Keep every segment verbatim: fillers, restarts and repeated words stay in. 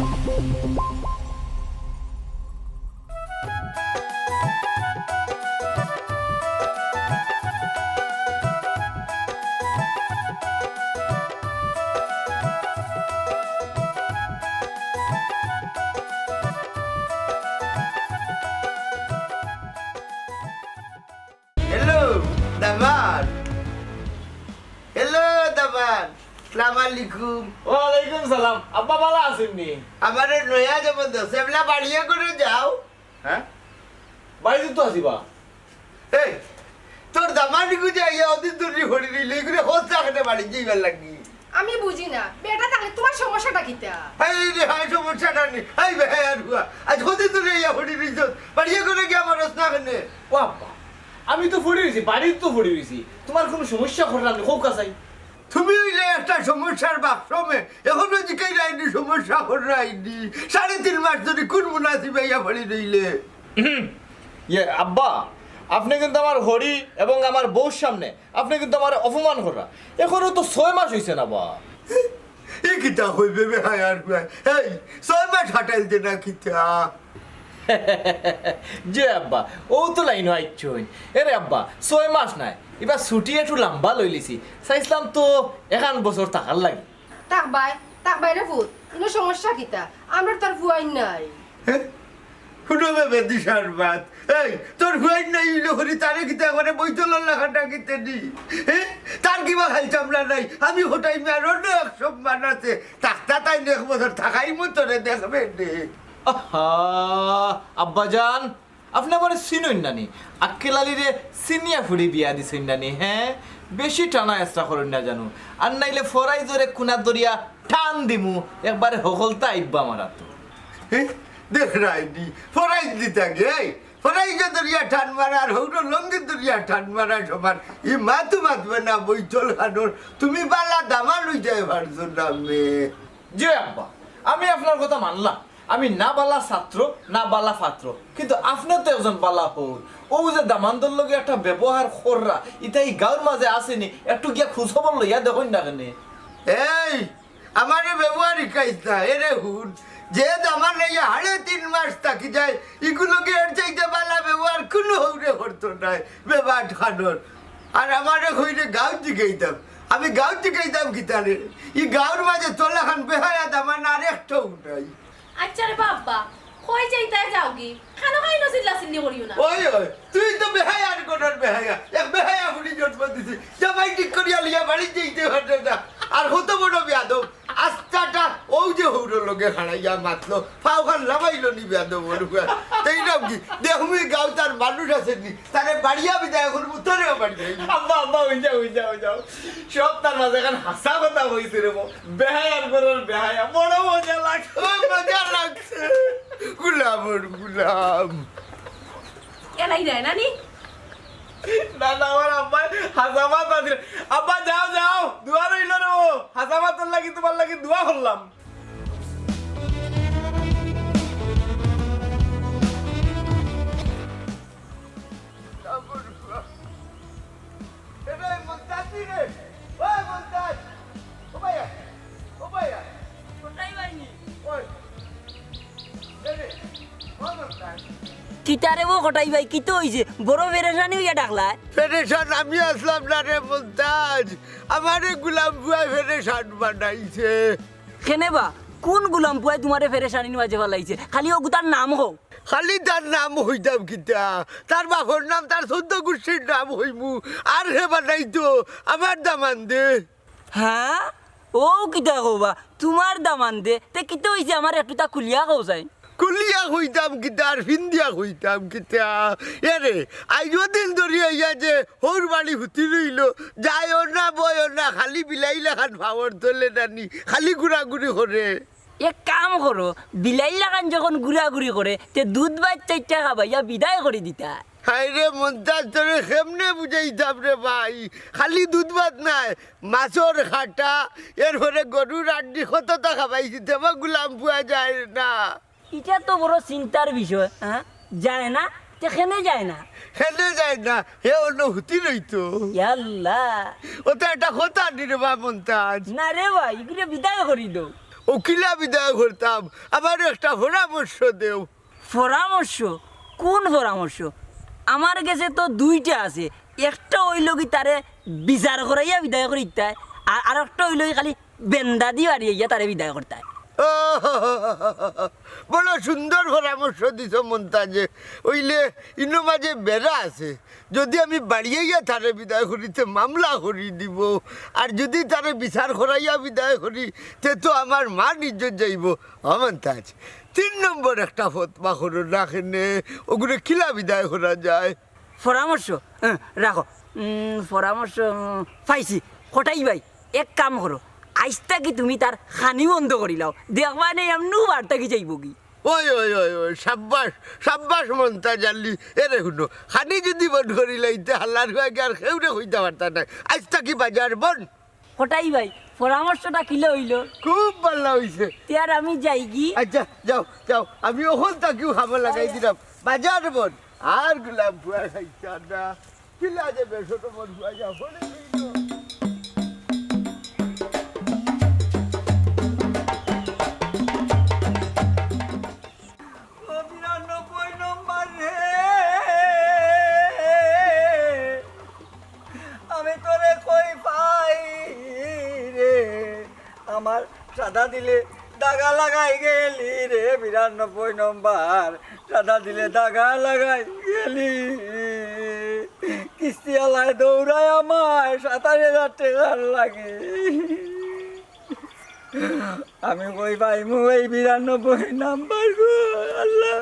হ্যালো, দামান। হ্যালো, দামান। সালাম আলাইকুম। ওয়ালাইকুম সালাম। আব্বা ভালা আছইন নি? আমারে নয়া যেমন দশ, এবলা বাড়িয়ে করে যাও। হ্যাঁ? বাড়িত তো আছি বা। এই, তোর দামানি গুজে আইয়া অদিন ধরি হরি রইল, এগুলো হোস না কেনে বাড়ি যাইবার লাগি? আমি বুঝি না, বেটা তাইলে তোমার সমস্যাটা কিতা? এই রে, হায় সমস্যাটা নি। এই বেহায়ার ফুয়া, আইজ কদিন ধরি আইয়া হরি রইছ, বাড়িয়ে করে গিয়া মরস না কেনে? ও আব্বা, আমি তো পড়ি রইছি, বাড়িত তো পড়ি রইছি, তোমার কোনো সমস্যা করলাম না, কউক্কা চাই। তুমি অইলে একটা সমস্যার বাক্স মে, এখনো জিকাইরায় নি সমস্যা কররায় নি। সাড়ে তিন মাস ধরি কোন মুনাসিবে আইয়া পড়ি রইলে? হুম। ইয়ে, আব্বা, আপনে কিন্তু আমার হরি এবং আমার বউর সামনে আপনে কিন্তু আমারে অপমান কররা। এখনো তো ছয় মাস অইছে না বা। ই কিতা কইবে বেহায়ার ফুয়ায়? এই, ছয় মাস হাটাইল দে না কিতা? জি আব্বা, অউ তো লাইনো আইছইন। এরে আব্বা, ছয় মাস নায়, ইবার ছুটি একটু লাম্বা লইলিছি। চাইছলাম তো এখান বছর থাকার লাগি। থাকবায়, থাকবায় রে ফুত, ইনো সমস্যা কিতা? আমরার তো আর ফুয়াইন নাই। হে? হুনো বে বেদিশার বাত। এই, তোর ফুয়াইন নাই অইলে করি তারে কিতা করে বইতলর লাখান ডাকিতে নি? হে? তার কিবা খাইল চামড়া নাই? আমি হটাইমে আর অন্য এক সম্মান আছে। থাকতা তাইন এক বছর থাকাইমু তোরে দেখবে নে। আহা, আব্বাজান, আপনে আমারে চিনইন না নি? আক্কেল আলীরে চিনিয়া ফুড়ি বিয়া দিছইন না নি, হ্যাঁ? বেশি টানা এসরা করইন না জানু। আর নাইলে ফরাইজরে কুনা ধরিয়া টান দিমু, একবারে হকলতা আইব্বা মারাতো। হে? দেখরায় নি, ফরাইজ দিতা গে, এই, ফরাইজে ধরিয়া টান মারা আর হউরর লঙ্গি ধরিয়া টান মারা সমান। ই মাতু মাতবে না বইতল খানোর, তুমি বালা দামান অইযায় পারছো না মে। জি আব্বা, আমি আপনার কথা মানলাম। আমি না বালা ছাত্র, না বালা পাত্র, কিন্তু আপনে তো একজন বালা হউর। অউ যে দামান্দর লগে একটা ব্যবহার কররা, ইতা ই গাউর মাঝে আছে নি, একটু গিয়া খুঁজ খবর লইয়া দেখইন না কেনে। এই, আমারে ব্যবহার হিকাইছ না, এরে হুন, যে দামান লইয়া হাড়ে তিন মাস থাকি যায়, ইগুর লগে এর চাইতে বালা ব্যবহার কুনু হউরে করতো নায়, বেবাট খানোর। আর আমারে কইরে গাউত জিগাইতাম, আমি গাউত জিগাইতাম কিতারে? ই গাউর মাঝে তোর লাখান বেহায়া দামান আর একটাও নাই। আচ্ছা রে বাবা, কই যাইতায় যাওগি? খানো খাইনো চিল্লা চিল্লি করিও না। ওই, ওই, তুই তো বেহায়ার ঘরর বেহায়া। এক বেহায়া ফুড়ি জন্ম দিছি। জামাই ঠিক করিয়া লইয়া বাড়িত যাইতে পারে না। আর কত বড় বেয়াদব। আস্তাটা অউ যে হউরর লগে খাড়াইয়া মাতলো। ফাওখান লামাইলো নি বেয়াদব ওর উপর। তাই নাম কি? দেখমু ই গাউত আর মানুষ আছে নি। তারে বাড়িয়া বিদায় করমু, তোরেও বাড়ি যাই। আব্বা, আব্বা, অই যাও, অই যাও, অই যাও। সব তার মাঝে এখান হাছা কথা কইছে রে বউ। বেহায়ার ঘরর বেহায়া। বড় মজা লাগছে। ও, মজা লাগছে। গুলামর গুলাম। এলাই দেয় না নি? না, না, আমার আব্বায় হাছা মাত বাদ দিলে। আব্বা, যাও, যাও। দোয়া রইল রে বউ। হাছা মাতর লাগি, তোমার লাগি দোয়া করলাম। এরে মন্তাজ রে, ওই মন্তাজ, ও ভাইয়া, ও ভাইয়া। কটাই ভাই নি? ওই, এরে, ও মন্তাজ। কিতারে ও কটাই ভাই, কিতা অইছে? বড় পেরেশানি অইয়া ডাকলায়। পেরেশান আমি আছলাম না রে মন্তাজ, আমারে গুলাম ফুয়ায় পেরেশান বানাইছে। কেনে বা, কোন গুলাম ফুয়ায় তোমারে পেরেশানির মাঝে ফালাইছে? খালি অগুতার নাম কও। খালি তার নাম কইতাম কিতা? তার বাপর নাম, তার চৌদ্দ গুষ্টির নাম কইমু। আর হে বানাইতো আমার দামান্দে। হ্যাঁ? অউ কিতা কও বা? তোমার দামান্দে? তে কিতা অইছে আমারে একটুতা খুলিয়া কও চাই। খুলিয়া কইতাম কিতা আর ফিন্দিয়া কইতাম কিতা? এরে, আইজ দিন ধরি আইয়া যে হউর বাড়ি হুতি রইল, যায়ও না, বয়ও না, খালি বিলাইর লাখান ফাওর তলে নানি, খালি ঘুরাঘুরি করে। এক কাম করো, বিলাইর লাখান যখন ঘুরাঘুরি করে, তে দুধ ভাত চাইরটা খাবাইয়া বিদায় করি দিতা। হায় রে মন্তাজ, তোরে কেমনে বুঝাইতাম রে ভাই, খালি দুধ ভাত নায়, মাছর কাটা, এরপরে গরুর আড্ডি কততা খাবাইছি, তেবা গুলাম ফুয়া যায় না। ইটা তো বড় চিন্তার বিষয়, হ্যাঁ? যায় না? তে কেনে যায় না? কেনে যায় না? হে অনো হুতি রইতো। ইয়াল্লা। অতা একটা কথা নি রে বা মন্তাজ। না রে বা, ইগুরে বিদায় করি দেও। অউ কিলা বিদায় করতাম, আমারে একটা পরামর্শ দেও। পরামর্শ? কুন পরামর্শ? আমার গেছে তো দুইটা আছে। একটা অইলো কি তারে বিচার করাইয়া বিদায় করিতায়, আর আরেকটা অইলো কি খালি বেন্দা দি বাড়ি আইয়া তারে বিদায় করতায়। ও, বড় সুন্দর পরামর্শ দিছো মন্তাজে। অইলে ইনো মাঝে বেড়া আছে, যদি আমি বাড়ি আইয়া তারে বিদায় করি, তে মামলা করি দিব। আর যদি তারে বিচার করাইয়া বিদায় করি, তে তো আমার মান ইজ্জত যাইব। ও মন্তাজ, তিন নম্বর একটা ফতোয়া করো না কেনে, অগুরে কিলা বিদায় করা যায়? পরামর্শ? হ্যাঁ, রাখো। উম, পরামর্শ, উম, পাইছি। কটাই ভাই, এক কাম করো, আইজ থাকি তুমি তার খানি বন্ধ করিলাও, দেখবায় নে এমনেউ বাড়ি থাকি যাইবগি। ওই, ওই, ওই, ওই, সাব্বাস, সাব্বাস মন্তাজ আলী। এরে হুনো, খানি যদি বন্ধ করিলাইতে হালার অইয়া গিয়া আর কেউরে কইতা পারতা নায়। আইজ থাকি বাজার বন্ধ। কটাই ভাই, পরামর্শটা কিলা অইলো? খুব ভালা অইছে। তে আর আমি যাইগি। আচ্ছা, যাও, যাও, আমি অখন থাকিউ কামো লাগাই দিলাম। বাজার বন্ধ। আর গোলাম ফুয়া খাইতা না। কিলা যে বেসত মন ফুয়া যা করে দিল। ও বিরানব্বই নম্বর রে, আমি তোরে কই পাই রে, আমার সাদা দিলে দাগা লাগাই গেলি রে, বিরানব্বই নম্বর, সাদা দিলে দাগা লাগাই গেলি। কিস্তিআলায় দৌড়ায় আমায় সাতাশ হাজার টেকার লাগি। আমি কই পাইমু এই বিরানব্বই নাম্বার গো, আল্লাহ।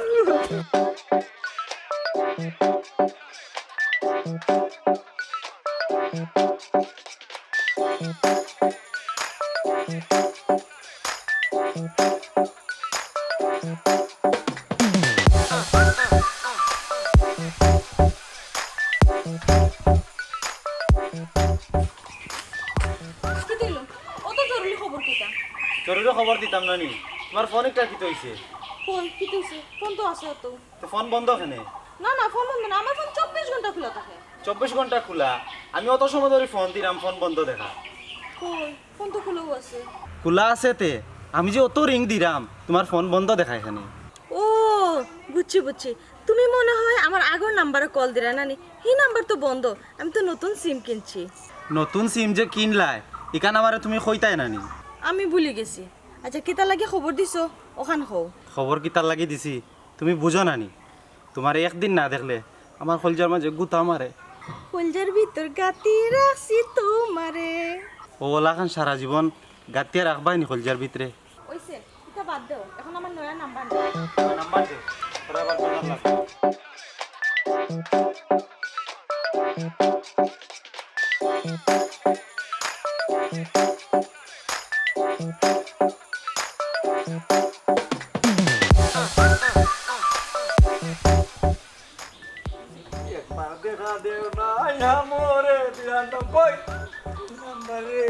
কিতা অইলো? অত জরুরি খবর কিতা? জরুরি খবর দিতাম না নি। তুমার ফোন একটা কিতা অইছে? কই, কিতা অইছে? ফোন তো আছে অত। তো ফোন বন্ধ কেনে? না, না, ফোন বন্ধ না। আমার ফোন চব্বিশ ঘন্টা খোলা থাকে। চব্বিশ ঘন্টা খোলা? আমি অত সময় ধরি ফোন দিরাম, ফোন বন্ধ দেখা। কই, ফোন তো খোলাউ আছে। খোলা আছে তে? আমি যে অত রিং দিরাম, তুমার ফোন বন্ধ দেখায় কেনে। ও, বুঝছি, বুঝছি। তুমি মনে হয় আমার আগর নাম্বারো কল দিরায় না নি? হি নাম্বার তো বন্ধ। আমি তো নতুন সিম কিনছি। নতুন সিম যে কিনলায়, ইখান আমারে তুমি কইতায় না নি? আমি ভুলি গেছি। আচ্ছা, কিতার লাগি খবর দিছো? অখান কও। খবর কিতার লাগি দিছি, তুমি বুঝো না নি? তুমারে একদিন না দেখলে আমার কইলজার মাঝে গুতা মারে। কইলজার ভিতর গাতি রাখছি তুমারে। ও অলাখান সারা জীবন গাতিয়া রাখবায় নি কইলজার ভিতরে? অইছে, ইতা বাদ দেও। অখন আমার নয়া নাম্বার নেও। আমার নাম্বার দেও। তোরা আবার কোন নাম্বার? একবার দেখা দেও না, ইয়া মোরে বিরানব্বই নাম্বারে।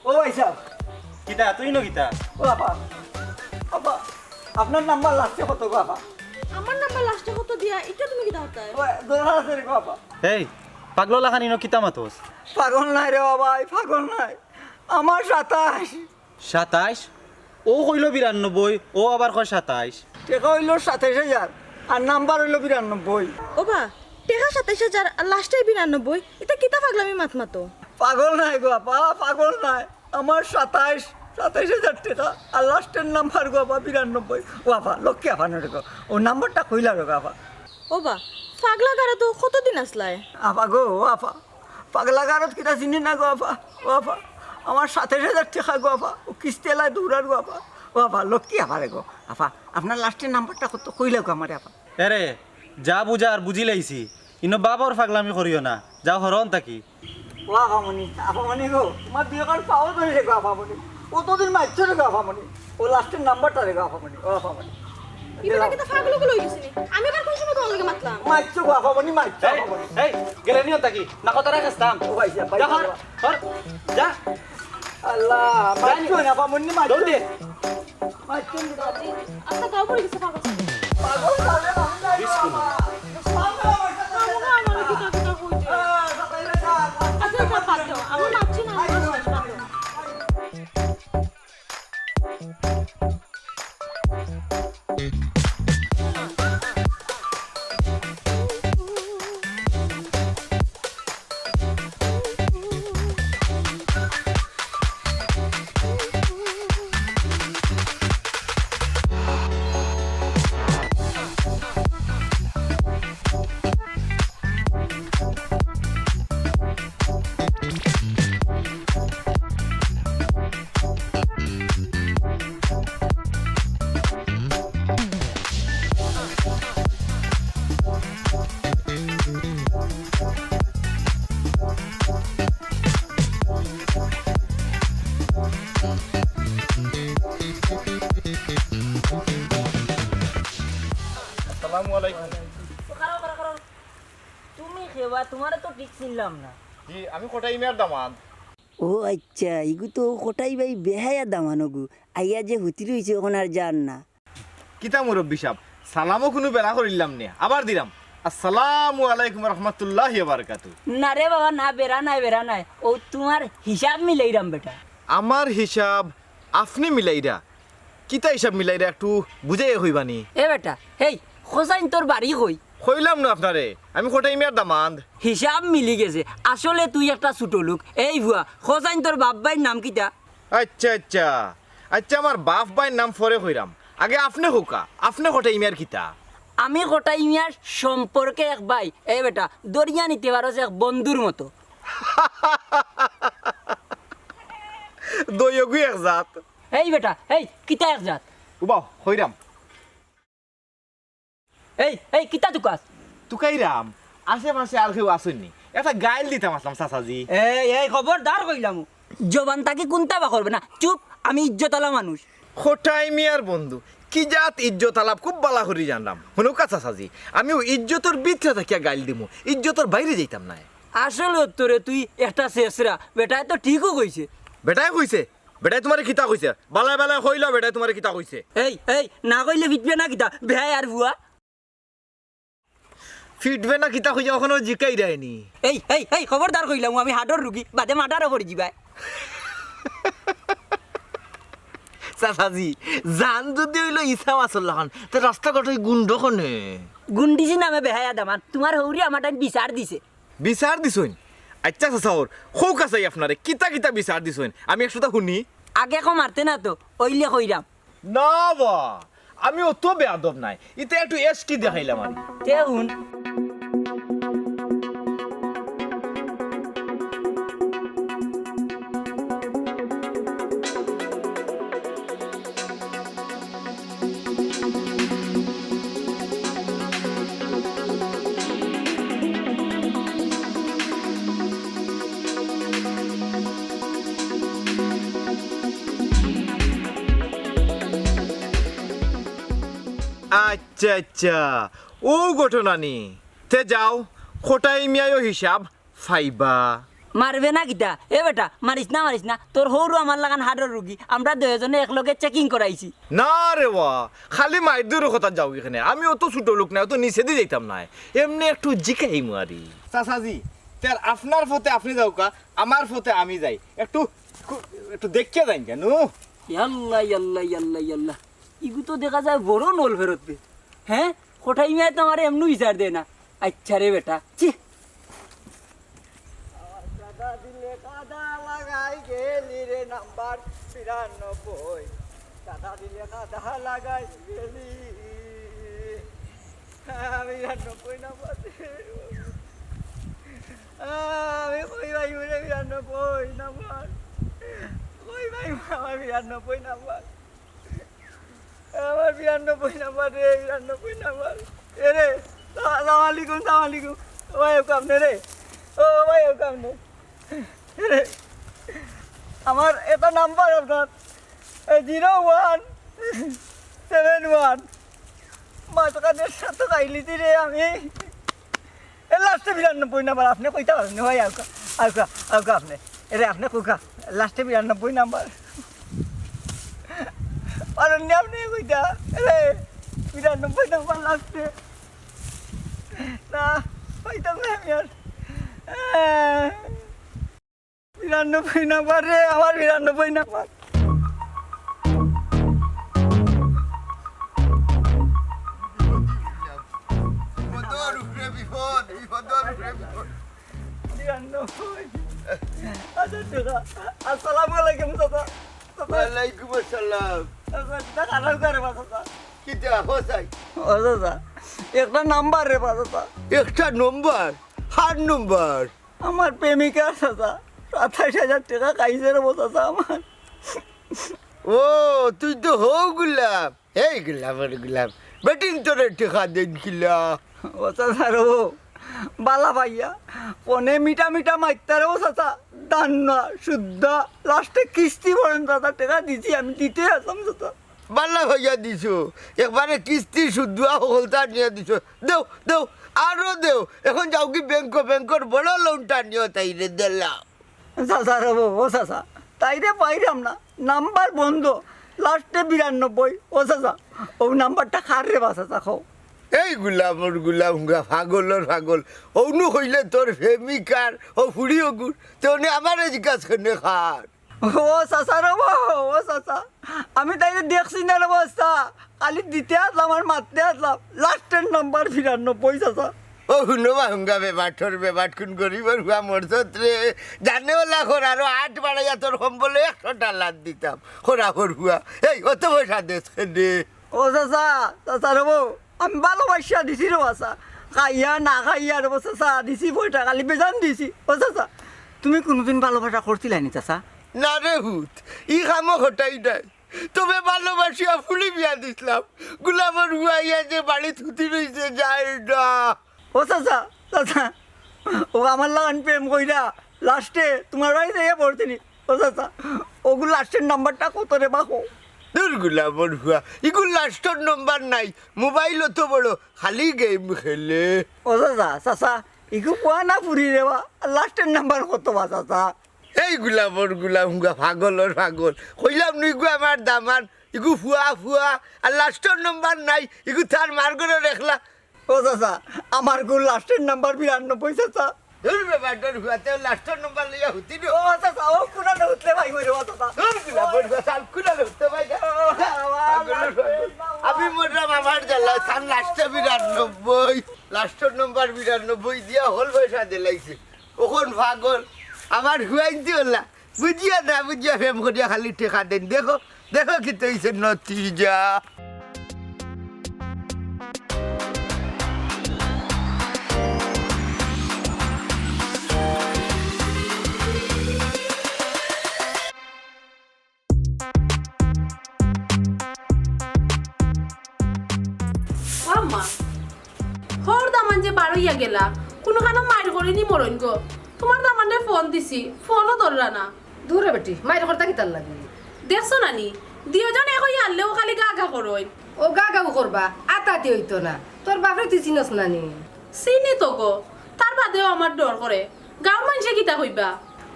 ও ভাই সাহেব। কিতা, তুই ন কিতা? ও আপা, আপা, আপনার নাম্বার লাস্টে কত গো আপা? আমার নাম্বার লাস্টে কত দিয়া, ইটা তুমি কিতা করতায়? ও, ধরা আছে রে গো আপা। এই, পাগল লাখান ইনো কিতা মাতস? পাগল নায় রে বাবা, এই পাগল নায়। আমার সাতাইশ। সাতাইশ? ও কইলো বিরানব্বই, ও আবার কয় সাতাইশ। টেকা অইলো সাতাইশ হাজার, আর নাম্বার অইলো বিরানব্বই। ও বা, টেকা সাতাইশ হাজার আর লাস্টে বিরানব্বই, ইতা কিতা পাগলামি মাত মাতো? পাগল নায় গো আপা, পাগল নায়। আমার সাতাইশ, সাতাইশ হাজার টেকা, আর লাস্টের নাম্বার গো আপা বিরানব্বই। ও আপা, লক্ষ্মী আপা নরে গো, ও নাম্বারটা কইলা রো গো আপা। ও বা, পাগলা গারো তো কতদিন আছলায়? আপা গো, ও আপা, পাগলা গারত কিতা চিনি না গো আফা, ও আফা, আমার সাতাইশ হাজার টেকা গো আফা, ও কিস্তি এলায় দৌড়ার গো আফা, ও আফা, লক্ষ্মী আফা রে গো আফা, আপনার লাস্টের নাম্বারটা কত কইলা গো আমারে আফা। এরে, যা বুঝার বুঝিলাইছি, ইনো বাবর পাগলামি করিও না, যাও হরন থাকি। ও আফামনি, আফামনি গো, তোমার দুই কান পাও ধরি রে গো আফামনি, কতদিন মারছো রে গো আফামনি। ও লাস্টের নাম্বারটা রে গো আফামনি, ও আফামনি। ইবা কিতা পাগল উগল অই গেছে নি? আমি আবার কোন সময় তোমার লগে মাতলাম? মারছো গো আফামনি, মারছো এই, আফামনি। এই, গেলে নিও তাকি? না কথা রাখস থাম। ও ভাই, ভাই, যা, হর, ভাই। হর, যা। আল্লাহ, মারছো না আফামনি, মারছো। দৌড় দে। মারছো না। আচ্ছা, গাও পড়ে গেছে, পাগল। পাগল, পাগল, পাগল। বিস্কুট। পাগল, পাগল। আমারও কিতা কিতা কইতে। আহ, সকালে যা, আচ্ছা, আচ্ছা, বাদ দাও। আমি মারছি না, আমি মারছি না, বাদ দাও। আসসালামু আলাইকুম। খাড়াও, খাড়াও, খাড়াও। তুমি কেবা? তুমারে তো ঠিক চিনলাম না। জি, আমি কটাই মিয়ার দামান্দ। ও আইচ্ছা, ইগু তো কটাই ভাই বেহায়া দামান্দ অগু। আইয়া যে হুতি রইছে, অখন আর যার না। কিতা মুরব্বি সাব, সালামও কুনু বেলা করিলাম নে, আবার দিলাম, আসসালামু আলাইকুম রহমতুল্লাহি ওয়া বারাকাতু। না রে বাবা, না, বেড়া নাই, বেড়া নাই। অউ তুমার হিসাব মিলাইরাম বেটা। আমার হিসাব আপনে মিলাইরা? কিতা হিসাব মিলাইরা, একটু বুঝাইয়া কইবানি? এ বেটা, হেই, হোসাইন তোর বাড়ি কই? কইলাম না আপনারে, আমি কটাই মিয়ার দামান্দ। হিসাব মিলি গেছে, আসলে তুই একটা ছোট লোক। এই ভুয়া, হোসাইন তোর বাপ ভাইর নাম কিতা? আইচ্ছা, আইচ্ছা, আইচ্ছা, আমার বাপ ভাইর নাম পরে কইরাম, আগে আপনে কউক্কা, আপনে কটাই মিয়ার কিতা? আমি কটাই মিয়ার সম্পর্কে এক ভাই। এই বেটা, ধরিয়া নিতে পারোস এক বন্ধুর মতো। দুইওগু এক জাত। এই বেটা, এই, কিতা এক জাত? উবাও, কইরাম। এই, এই, কিতা তুকাস? তুকাইরাম, আশেপাশে আর কেউ আছইন নি? একটা গাইল দিতাম আছলাম, চাচাজি। এই, এই, খবরদার কইলাম। জবান থাকি কুন্তা বার করবে না। চুপ, আমি ইজ্জতআলা মানুষ। কটাই মিয়ার বন্ধু, কি জাত ইজ্জতআলা, খুব বালা করি জানরাম। হুনউক্কা চাচাজি, আমিও ইজ্জতর ভিতরে থাকিয়া গাইল দিমু, ইজ্জতর বাইরে যাইতাম নায়। আসলে তোরে তুই একটা ছেছরা, বেটায় তো ঠিকউ কইছে। বেটায় কইছে? বেটায় তুমারে কিতা কইছে? বালায় বালায় কইলাও বেটায় তুমারে কিতা কইছে? এই, এই, না কইলে ফিটবে না কিতা? বেহায়ার ভুয়া। ফিটবে না কিতা কইয়া অখনো জিকাইরায়নি। এই, এই, এই, খবরদার কইলাম, আমি হার্টর রুগী, বাদে মার্ডারও করি যিবায়। চাচাজি, জান যুদি অইলো ইছা মাছর লাখান, তে রাস্তাঘাটো ই গুন্ড কনে? গুন্ডিজি নামে বেহায়া দামান্দ, তুমার হউরে আমার টাইম বিচার দিছে। বিচার দিছইন? আইচ্ছা চাচা, অর কউক্কা চাই আপনারে, কিতা কিতা বিচার দিছইন? আমি একটুতা হুনি। আগে কো মারতে না তো, অইলে কইরাম। না বা, আমি অত বেয়াদব নায়, ইতা একটু এশকি দেখাইলাম আর কি। তে হুন। আইচ্ছা, আইচ্ছা, অউ ঘটনা নি। তে যাও, কটাই মিয়ায়ও হিসাব পাইবা। মারবে না কিতা? এ বেটা, মারিস না, মারিস না। তোর হউরও আমার লাখান হার্টর রুগী, আমরা দুইওজনে একলগে চেকিং করাইছি। না রে বা, খালি মাইর দূরর কথাত যাওগি কেনে? আমি অত ছোট লোক নায়, অত নিচেদি যাইতাম নায়। এমনে একটু জিকাইমু আরি। চাচাজি, তে আর আপনার পথে আপনে যাউক্কা, আমার পথে আমি যাই। একটু, একটু দেখিয়া যাইন কেনে? ইয়াল্লা, ইয়াল্লা, ইয়াল্লা, ইয়াল্লা। ইগু তো দেখা যায় বড় নল ফেরত দে। হ্যাঁ? কটাই মিয়ায় তো আমারে এমনু বিচার দেয় না। আইচ্ছা রে বেটা, ছি। কাদা দিলে কাদা লাগাই গেলি রে নাম্বার বিরানব্বই। কাদা দিলে কাদা লাগাই গেলি। বিরানব্বই নাম্বার। আমি কই পাইমু রে বিরানব্বই নাম্বার? কই পাইমু আমার বিরানব্বই নাম্বার? আমার বিরানব্বই নাম্বার রে, বিরানব্বই নাম্বার। এ রে, সালাম আলাইকুম, সালাম আলাইকুম। ও ভাই, ও কামনে রে। ও ভাই, ও কামনে। এ রে, আমার এটা নাম্বার আপনার, এ, জিরো ওয়ান সেভেন ওয়ান। মাঝখানে সাত খাইলিছি রে আমি। এ লাস্টে বিরানব্বই নাম্বার, আপনে কইতা পারইন না ভাই, আউক্কা, আউক্কা, আউক্কা আপনে। এরে আপনে কউক্কা, লাস্টে বিরানব্বই নাম্বার। পারইন না আপনে কইতা, এরে বিরানব্বই নাম্বার লাস্টে। না, পাইতাম না আমি আর। আহ। বিরানব্বই নাম্বার রে, আমার বিরানব্বই নাম্বার। বিপদর উপরে বিপদ, বিপদর উপরে বিপদ। বিরানব্বই। আচ্ছা, চাচা, আসসালামু আলাইকুম, চাচা। চাচা। ওয়ালাইকুম আসসালাম। চাচা, কিতা খারাপ করে বা, চাচা? কিতা, হোসাই? ও, চাচা, একটা নাম্বার রে বা, চাচা। একটা নম্বর? হার নম্বর? আমার প্রেমিকা, চাচা। সাতাইশ হাজার টেকা খাইছে রে বা চাচা আমার। ও, তুই তো হউ গুলাম। এই গুলাম, ওর গুলাম। বেটিন তোরে টেকা দেইন কিলা? ও চাচা রে বা, বালা পাইয়া। ফোনে মিঠা মিঠা মাইত্তা রে বা চাচা। দান্না, সুদ্দা, লাস্টে কিস্তি পর্যন্ত চাচা টেকা দিছি আমি, দিতে আছলাম চাচা। বালা পাইয়া দিছো। একবারে কিস্তি সুদ্দা হকলতা নিয়া দিছো। দেও, দেও, আরো দেও। এখন যাওগি ব্যাংকো, ব্যাংকর বড় লোনটা নিও তাইরে দিলাও। চাচা রে বা, ও চাচা, তাইরে পাইরাম না, নাম্বার বন্ধ, লাস্টে বিরানব্বই। ও চাচা, অউ নাম্বারটা কার রে বা চাচা, কও। এই গুলামর গুলাম হুঙ্গা, পাগলর পাগল। অউনু কইলে তোর প্রেমিকার, অউ ফুড়ি অগুর, তে অনে আমারে জিকাস কেনে কার? ও চাচা রে বা, ও চাচা, আমি তাইরে দেখছি না রে বা চাচা, খালি দিতে আছলাম আর মাততে আছলাম, লাস্টর নাম্বার বিরানব্বই চাচা। ও হুনো বা হুঙ্গা বেবাটর বেবাট, কুন গরিবর ফুয়া মরছত রে। জানে ওলা কর, আরো আট বাড়াইয়া তোর কম্বলো একশোটা লাত দিতাম। খরা খর ফুয়া, এই অত পয়সা দেস কেনে? ও চাচা, চাচা রে বা, আমি ভালোবাসা দিছি রে বা চাচা, খাইয়া না খাইয়া রে বা চাচা, দিছি পয়সা, খালি বেজান দিছি। ও চাচা, তুমি কুনুদিন ভালোবাসা করছিলায় নি চাচা? না রে পুত, ই কামো খটাই নাই। তবে ভালোবাসিয়া ফুড়ি বিয়া দিছলাম। গুলামর ফুয়া আইয়া যে বাড়িত হুতি রইছে, যায় না। ও চাচা, চাচা, ও আমার লাখান প্রেম কইরা লাস্টে তুমার বাড়িত আইয়া পড়ছে নি। ও চাচা, অগুর লাস্টর নাম্বারটা কত রে বা কও? দুর গুলামর ফুয়া, ইগুর লাস্টর নাম্বার নাই। মোবাইল অত বড়, খালি গেম খেলে। ও চাচা, চাচা, ইগু ফুয়া না ফুড়ি রে বা, লাস্টর নাম্বার কত বা চাচা? এই গুলামর গুলাম হুঙ্গা, পাগলর পাগল। কইলাম নু ইগু আমার দামান, ইগু ফুয়া ফুয়া, আর লাস্টর নাম্বার নাই, ইগু তার মার ঘরর একলা। ও চাচা, আমার গুর লাস্টর নাম্বার বিরানব্বই চাচা। দুর বেবাটর ফুয়া, তে লাস্টর নাম্বার লইয়া হুতি রে। ও চাচা, ও কুনানো হুতলে ভাই মরে, ও চাচা। দুর গুলামর ফুয়া, তার কুনানো হুতলে ভাই না। ও, আমার পাগলর পাগল। আমি মরলাম আমার জ্বালায়, তার লাস্টে বিরানব্বই, লাস্টর নাম্বার বিরানব্বই দিয়া হকল পয়সা দিলাইছে। অখন পাগল, আমার ফুয়াইন্তে অলা। বুঝিয়া না বুঝিয়া প্রেম করিয়া খালি টেকা দেইন। দেখো, দেখো কিতা অইছে নতিজা। ও আম্মা, হউর দামান যে বারইয়া গেলা, কুনুখানো মাইর করি নি মরইন গো। তুমার দামানরে ফোন দিছি, ফোনও ধররা না। দুরো বেটি, মাইর করতা কিতার লাগি? দেখছো না নি, দুইওজন এক অইয়া আনলেও খালি গা গা করইন। ও গা গাউ করবা, আতাতি অইতো না। তোর বাফরে তুই চিনস না নি? চিনি তো গো, তার বাদেও আমার ডর করে। গাউর মানষে কিতা কইবা?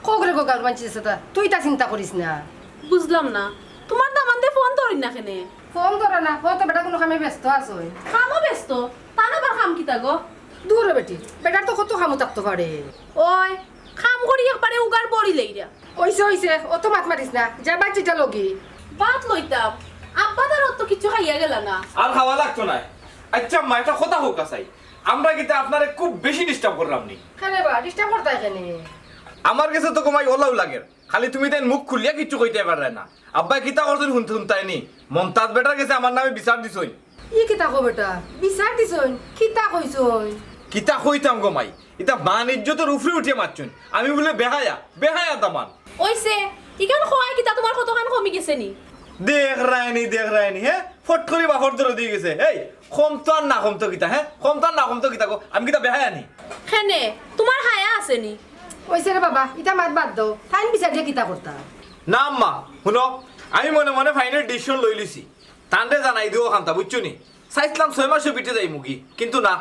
কউক রে গো গাউর মানষে যেতা, তুই ইতা চিন্তা করিস না। বুঝলাম না, তুমার দামান্দে ফোন ধরইন না কেনে? ফোন ধরে না, ও তো বেটা কুনু কামে ব্যস্ত আছইন। কামো ব্যস্ত? তান আবার কাম কিতা গো? দুরো বেটি, বেটার তো কত কামো থাকতো পারে। ওই, কাম করি একবারে উগার বড়ি লইরা। অইছে, অইছে, অত মাত মাতিস না, যা ভাত-চিটা লগি। ভাত লইতাম, আব্বা তার অত কিচ্ছু খাইয়া গেলা না। আর খাওয়া লাগতো নায়। আইচ্ছা আম্মা, একটা কথা কউক্কা চাই, আমরা কিতা আপনারে খুব বেশি disturb কররাম নি? কেনে বা, disturb করতায় কেনে? আমার গেছে তো গো মাই অলাউ লাগের, খালি তুমি তাইন মুখ খুলিয়া কিচ্ছু কইতায় পাররায় না। আব্বায় কিতা করছইন হুনতে হুনতায় নি, মন্তাজ বেটার গেছে আমার নামে বিচার দিছইন। ই কিতা কও বেটা? বিচার দিছইন? কিতা কইছইন? কিতা কইতাম গো মাই, ইতা মান ইজ্জতর উপরে উঠিয়া মাতছইন। আমি বুলে বেহায়া, বেহায়া দামান। অইছে, ইখান কওয়ায় কিতা তুমার কতখান কমি গেছে নি? দেখরায় নি, দেখরায় নি, হে? ফট করি বাফর দরদি অইগেছে। এই, কমতো আর না কমতো কিতা, হে? কমতো আর না কমতো কিতা গো? আমি কিতা বেহায়া নি? কেনে, তুমার হায়া আছে নি? অইছে রে বাবা, ইতা মাত বাদ দেও। তাইন বিচার দিয়া কিতা করতা? না আম্মা, হুনো, আমি মনে মনে final decision লইলিছি। তানরে জানাই দিও অখানতা, বুঝছো নি? চাইছলাম ছয় মাসো বিটে যাইমুগি, কিন্তু না,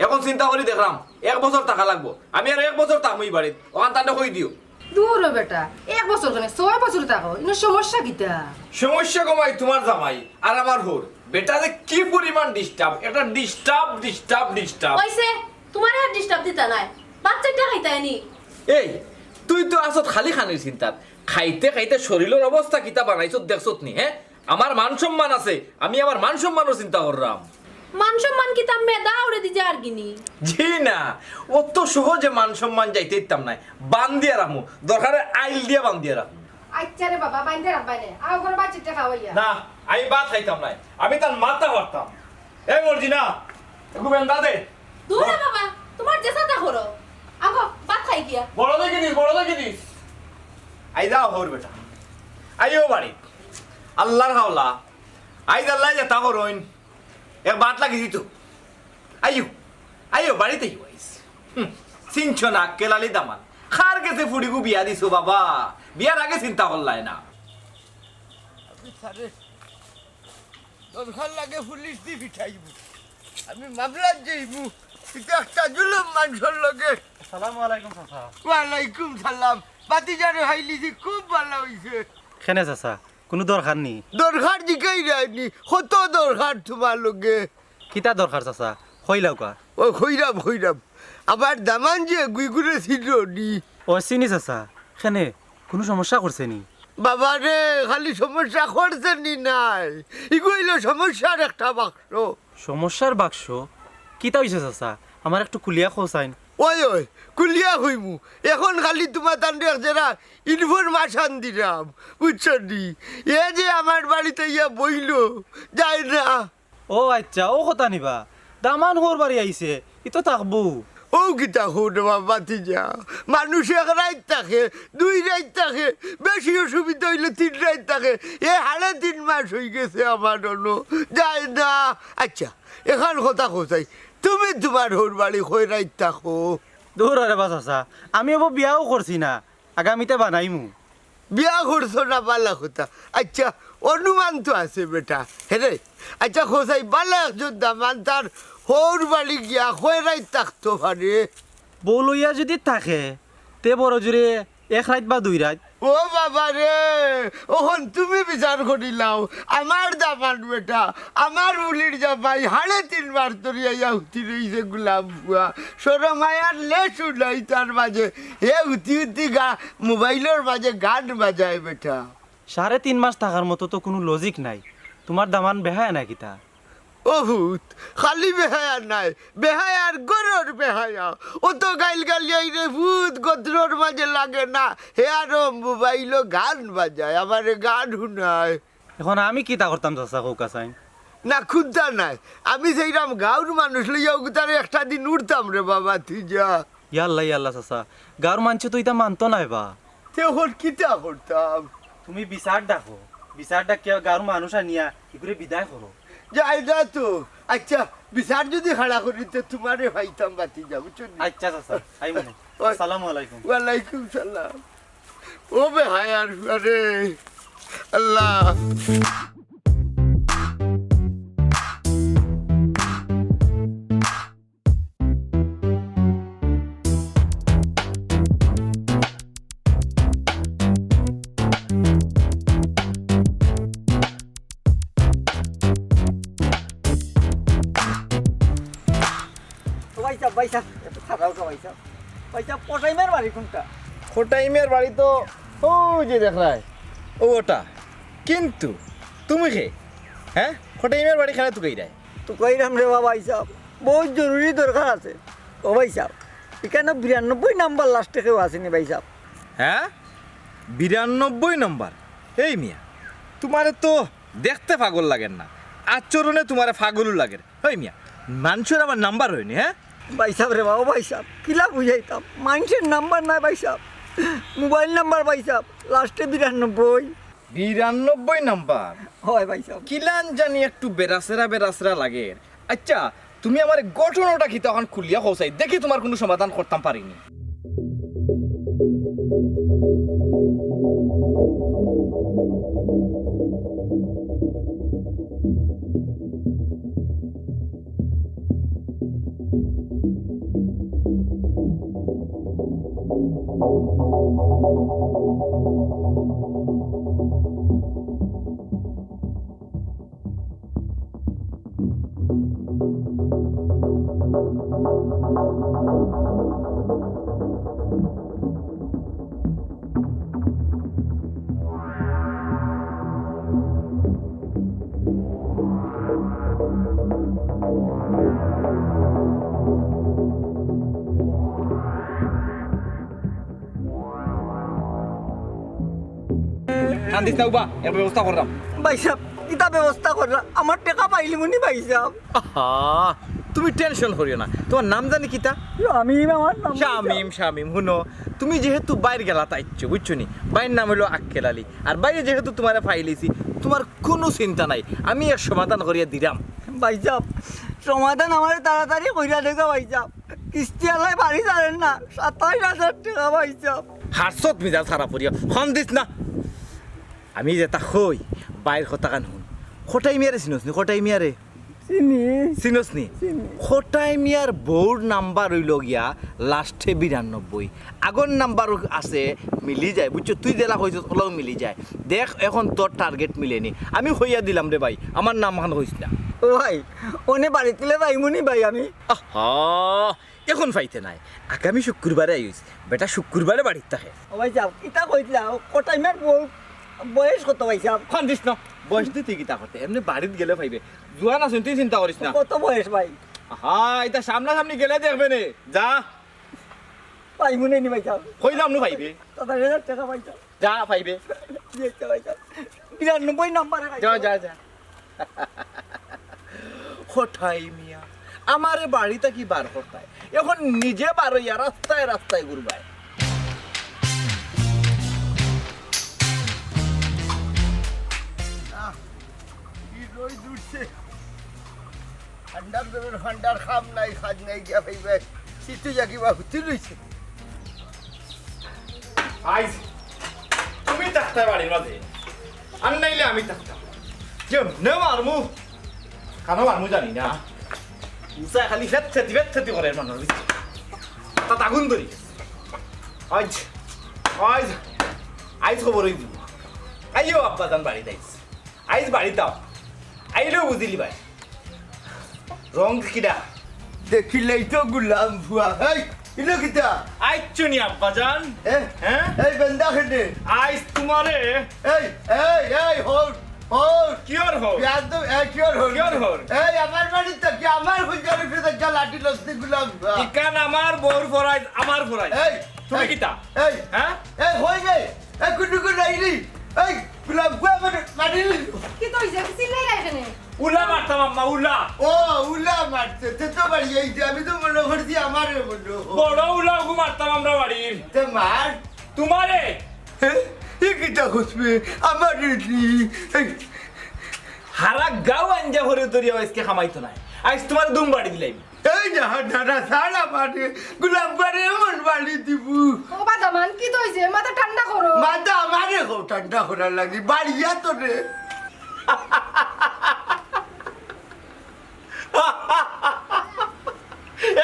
অখন চিন্তা করি দেখরাম এক বছর থাকা লাগবো। আমি আরো এক বছর থাকমু ই বাড়িত, অখান তানরে কই দিও। দুরো বেটা, এক বছর কেনে, ছয় বছর থাকো, ইনো সমস্যা কিতা? সমস্যা গো মাই তুমার জামাই আর আমার হউর, বেটা যে কি পরিমাণ disturb, একটা disturb, disturb, disturb। অইছে, তুমারে আর disturb দিতা নায়, ভাত-চাইট্টা খাইতায় নি। এই, তুই তো আছত খালি খানির চিন্তাত, খাইতে খাইতে শরীলর অবস্থা কিতা বানাইছত দেখছত নি, হে? আমার মান-সম্মান আছে, আমি আমার মান-সম্মানর চিন্তা কররাম। মান-সম্মান কিতা মেদা উড়ে দি যার গিনি? জি না, অত সহজে মান-সম্মান যাইতে দিতাম নায়। বান্দিয়া রাখমু, দরকারে আইল দিয়া বান্দিয়া রাখমু। আইচ্ছা রে বাবা, বান্দিয়া রাখবায় নে। আও ঘরো ভাত-চিটা খাওয়াইয়া। না, আমি ভাত খাইতাম নায়। আমি তার মাথা পারতাম। এই মর্জিনা, একটু বেন্দা দে। দুরো বাবা, তুমার যেতা করো। আগো, ভাত খাই গিয়া। বড় দেখি দিস, বড় দেখি দিস। আইজ আও হউর বেটা, আইও বাড়িত। আল্লার হাওলা, আইজ আল্লায় যেতা করইন, এক বাত লাগি দিতো। আইও, আইও, বাড়িত আইও আইজ। হুম, চিনছো না, আক্কেল আলী দামান। কার গেছে ফুড়িগু বিয়া দিছো বাবা? বিয়ার আগে চিন্তা করলায় না। আমি তারে দরকার লাগে পুলিশ দি পিটাইমু, আমি মামলাত যাইমু। ইটা একটা জুলুম মানষর লগে। আসসালামু আলাইকুম চাচা। ওয়ালাইকুম সালাম। ভাতিজারে পাইলিছি, খুব ভালা অইছে। কেনে চাচা, কুনু দরকার নি? দরকার জিকাইরায়নি, কত দরকার তুমার লগে। কিতা দরকার চাচা? কইলাউক্কা। ও কইরাম, কইরাম। আমার দামান যে গুইগুরে চিনো নি? ও চিনি চাচা। কেনে, কুনু সমস্যা করছে নি? বাবারে, খালি সমস্যা করছে নি নায়, ইগু অইলো সমস্যার একটা বাক্স। সমস্যার বাক্স? কিতা অইছে চাচা? আমারে একটু খুলিয়া কও চাইন। ওই, ওই, খুলিয়া কইমু। এখন খালি তুমার তানরে এক জেরা information দিরাম, বুঝছো নি? এ যে আমার বাড়িত আইয়া বইলো, যায় না। ও আইচ্ছা, অউ কথা নি বা। দামান হউর বাড়ি আইছে, ই তো থাকবো। অউ কিতা কও রে বাবা, ভাতিজা? মানুষ এক রাইত থাকে, দুই রাইত থাকে, বেশি অসুবিধা অইলে তিন রাইত থাকে। এ হাড়ে তিন মাস অইগেছে আমার অনো, যায় না। আইচ্ছা, এখান কথা কও চাই, তুমি তুমার হউর বাড়ি কয় রাইত থাকো? দুর আরে বা চাচা, আমি অবো বিয়াও করছি না, আগামীতে বানাইমু। বিয়া করছো না, ভালা কথা। আইচ্ছা, অনুমান তো আছে বেটা। হেরে, আইচ্ছা, কও চাই, ভালা একজন দামান তার হউর বাড়ি গিয়া কয় রাইত থাকতো পারে? বউ লইয়া যুদি থাকে, তে বড় জোরে এক রাইত বা দুই রাইত। ও বাবারে, অখন তুমি বিচার করিলাও। আমার দামান বেটা, আমার ফুড়ির জামাই হাড়ে তিন মাস ধরি আইয়া হুতি রইছে গুলাম পুয়া। শরম হায়ার লেশও নাই তার মাঝে। হে হুতি হুতি গা-, মোবাইলর মাঝে গান বাজায় বেটা। সাড়ে তিন মাস থাকার মতো তো কুনু logic নাই। তুমার দামান বেহায়া না কিতা? ও পুত, খালি বেহায়া নায়, বেহায়ার ঘরর বেহায়া। অত গাইল গালিয়াইরে পুত, গতরর মাঝে লাগে না। হে আরো মোবাইলো গান বাজায়, আমারে গান হুনায়। এখন আমি কিতা করতাম চাচা, কউক্কা চাইন? না, কুন্তা নাই। আমি যেইরাম গাউর মানুষ লইয়া অগুতারে একটা দিন উঠতাম রে বাবা, তুই যা। ইয়াল্লা, ইয়াল্লা চাচা, গাউর মানষে তো ইতা মানতো নায় বা। তে অখন কিতা করতাম? তুমি বিচার ডাকো, বিচার ডাকিয়া গাউর মানুষ আনিয়া ইগুরে বিদায় করো। যাই যা তো। আইচ্ছা, বিচার যুদি খাড়া করি, তে তুমারে পাইতাম বাতি যা, বুঝছো নি? আইচ্ছা চাচা, আইমু নে। ওই। আসসালামু আলাইকুম। ওয়ালাইকুম সালাম। ও বেহায়ার পুয়ারে, আল্লাহ। ও ভাইসাব, ভাইসাব, একটু খাড়াউক্কা ভাইসাব। ভাইসাব, কটাই মিয়ার বাড়ি কুনটা? কটাই মিয়ার বাড়ি তো অউ যে দেখরায়, অউ অটা। কিন্তু তুমি কে? হে? কটাই মিয়ার বাড়ি কেনে তুকাইরায়? তুকাইরাম রে বা ভাইসাব, বউত জরুরি দরকার আছে। ও ভাইসাব, ইখানো বিরানব্বই নাম্বার লাস্টে কেউ আছে নি ভাইসাব? হে? বিরানব্বই নাম্বার? এই মিয়া, তুমারে তো দেখতে পাগল লাগের না, আচরণে তুমারে পাগলউ লাগের। ওই মিয়া, মানষর আবার নাম্বার অয়নি, হে? ভাইসাব রে বা, ও ভাইসাব, কিলা বুঝাইতাম? মানষর নাম্বার নায় ভাইসাব, মোবাইল নাম্বার ভাইসাব, লাস্টে বিরানব্বই। বিরানব্বই নাম্বার? অয় ভাইসাব। কিলান জানি একটু বেরাসেরা বেরাসেরা লাগের। আইচ্ছা, তুমি আমারে ঘটনাটা কিতা অখন খুলিয়া কও চাই, দেখি তুমার কুনু সমাধান করতাম পারি নি। কান্দিস না উবা, এর ব্যবস্থা করলাম। ভাইসাব, কিতা ব্যবস্থা কররা? আমার টেকা পাইলিমুনি ভাইসাব। আহা, তুমি টেনশন করিও না। তুমার নাম জানি কিতা? শামিম আমার নাম। শামিম, শামিম, হুনো, তুমি যেহেতু বাইর গেলাত আইছো, বুঝছো নি? বাইর নাম অইলো আক্কেল আলী। আর বাইয়ে যেহেতু তুমারে পাইলিছি, তুমার কুনু চিন্তা নাই, আমি এক সমাধান করিয়া দিরাম। ভাইসাব, সমাধান আমারে তাড়াতাড়ি করিয়া দেউক্কা ভাইসাব। কিস্তি আলায় বাড়ি ছাড়ের না, সাতাইশ হাজার টেকা ভাইসাব। হারছত মিজাজ খারাপ করিয়া, ফোন দিস না। আমি যেতা কই, বাইর কথাখান হুন। কটাই মিয়ারে চিনস নি, কটাই মিয়ারে? চিনি। চিনস নি? চিনি। কটাই মিয়ার বউর নাম্বার অইলো গিয়া লাস্টে বিরানব্বই। আগর নাম্বার আছে, মিলি যায়, বুঝছো? তুই যেলা কইছস, অলাউ মিলি যায়। দেখ, এখন তোর টার্গেট মিলেনি। আমি কইয়া দিলাম রে ভাই, আমার নামখান কইস না। ও ভাই, অনে বাড়িত গেলে পাইমু নি ভাই আমি? আহা, এখন পাইতে নায়, আগামী শুক্রবারে আইস। বেটা শুক্রবারে বাড়িত থাকে। ও ভাইসাব, কিতা কইতলা? কটাই মিয়ার বউ, বয়স কত ভাইসাব? ফোন দিস না, বয়স দি তুই কিতা করতে? এমনে বাড়িত গেলে পাইবে। জুয়ান আছইন, তুই চিন্তা করিস না। কত বয়স ভাই? আহা, ইতা সামনাসামনি গেলে দেখবে নে। যা। পাইমু নি ভাইসাব? কইলাম নু পাইবে। সাতাইশ হাজার টেকা ভাইসাব। যা, পাইবে। জি, আচ্ছা ভাইসাব। বিরানব্বই নাম্বারে ভাইসাব। যা, যা, যা। কটাই মিয়া, আমারে বাড়ি থাকি বার করতায়, এখন নিজে বার অইয়া রাস্তায় রাস্তায় ঘুরবায়। আহ, কি রইদ উঠছে। ঠান্ডার দিনর ঠান্ডার কাম নাই, কাজ নাই, গিয়া পাইবায়। শীতে যা কিবা হুতি রইছে। আইজ তুমি থাকতায় বাড়ির মাঝে, আর নাইলে আমি থাকতাম। কেমনে মারমু? কানো মারমু জানি না। উষায় খালি ফেত ফেতি, ফেত ফেতি করে মানুষ। তাত আগুন ধরি। আইজ, আইজ, আইজ খবর অই দিব। আইও আব্বাজান বাড়িত আইজ। আইজ বাড়িত আও। আইলেউ বুঝিলিবায়। রং কিতা? দেখিলেই তো গোলাম ফুয়া। এই, ইনো কিতা? আইচ্ছু নি আব্বাজান? এ? হ্যাঁ? এই বেন্দা কেনে? আইজ তুমারে। এই, এই, এই, হর, হর। কিয়র হর? ইয়ার তো, এ, কিয়র হর? কিয়র হর? এই, আমার বাড়িত থাকি, আমার হুইজার উপরে থাকি লাঠি লস্তি গোলাম ফুয়া। ইখান আমার বউর ফরাইজ, আমার ফরাইজ। এই, তুমি এই, কিতা? এই, হ্যাঁ? এই, হই গে। এই কুটুকু নাইলি, এই গোলাপ গুয়া মানে মারিলি। কিতা অইছে? চিল্লাইলা কেনে? উলা মারতাম আম্মা, উলা। ও, উলা মারছে, তে তো বাড়ি এই যে, আমি তো মনো করছি আমারে মনো। বড় উলা ওগু মারতাম আমরা বাড়ির। তে মার। তুমারে। হে? এ কিতা কইছ বে? আমারে নি। এই হারা গাঁও আঞ্জা ভরে ধরিয়া আইজকে খামাইতো নায়। আইজ তুমারে দুম বাড়ি দিলাইমু। এই না, না, না, ছাড় আমারে, গোলাপ বারে এমন বাড়ি দিমু। ও বাদামান, কিতা অইছে? মাথা ঠান্ডা করো। মাথা আমারে কও ঠান্ডা করার লাগি, বাড়িয়া তো রে।